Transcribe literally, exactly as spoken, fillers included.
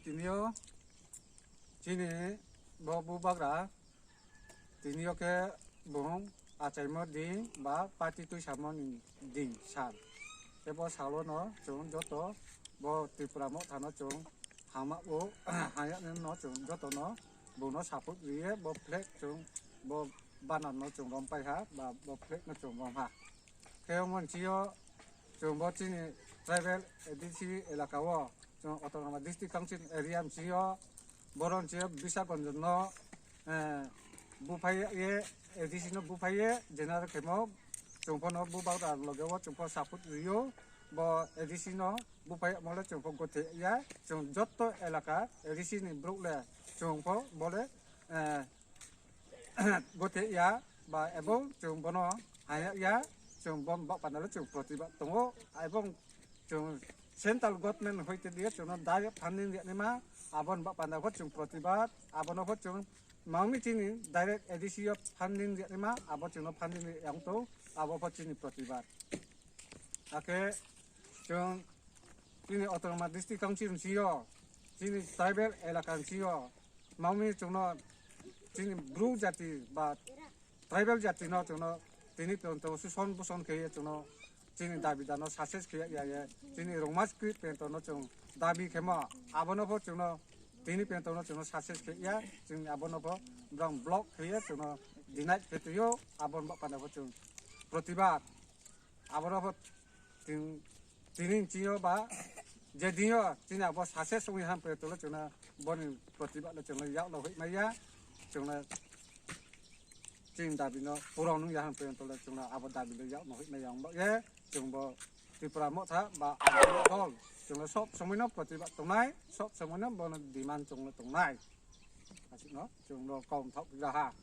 Tini o chini bo bubagra tini o khe bung achaimo din ba party twi samani din sal. Ebo salo no chwng joto bo Tripura motha no chwng hama o haya no chwng joto no bung no support riye bo flag chwng bo banner no chwng rom pai ha ba bo flag no chwng rom ha. Khe omo chini o chwng bo chini tribal A D C elaka o chwng Autonomous District Council area chini o boron chini o Bisagonj no, eh, buphai ye A D C no buphai ye general khemo chwng pho no bubagra loge o chwng pho support rio bo A D C no buphai mo le chwng pho gothe ya chwng jotto elaka A D C ni bruk le chwng pho bo le, eh, gothe ya ba ebong chwng bono haya ya chwng bon bak panda le chwng protibad tongo ebong chwng central government hoite diye chwngno direct funding riya nima abon bak panda pho chwng protibad abono pho chwng mangmi chini direct A D C o funding riya nima abo chwngno funding riya yang to abo pho chini protibad. Akhe chwng chini Autonomous District Council ni sio chini tribal elaka ni sio mangmi chwngno chini Bru jati ba tribal jati no chwngno tini pento suson buson khe chwngno chini dabi dano success khe ya ye chini Rongma script pento no chwng dabi khemo abono pho chwngno tini pento no chwngno success khe ya chwng abono pho bwrang block khe ya chwngno deny khe twiyo abon bak panda pho chwng protibad abono pho tin tini chini o ba je dinyo chini abo success wngwi ham pe tolo chwngno boni protibad le chwngno yak lo hoi maya chwngno chini dabi no pura nung ya ham pe tolo chwngno abo dabi le yak no hoi maya wng ba ye chwng bo Tripura motha ba dol chwngno sob somoi no protibad tongnai sob somoi no bono demand chwngno tongnai aswk no chwngno kom thok jaha.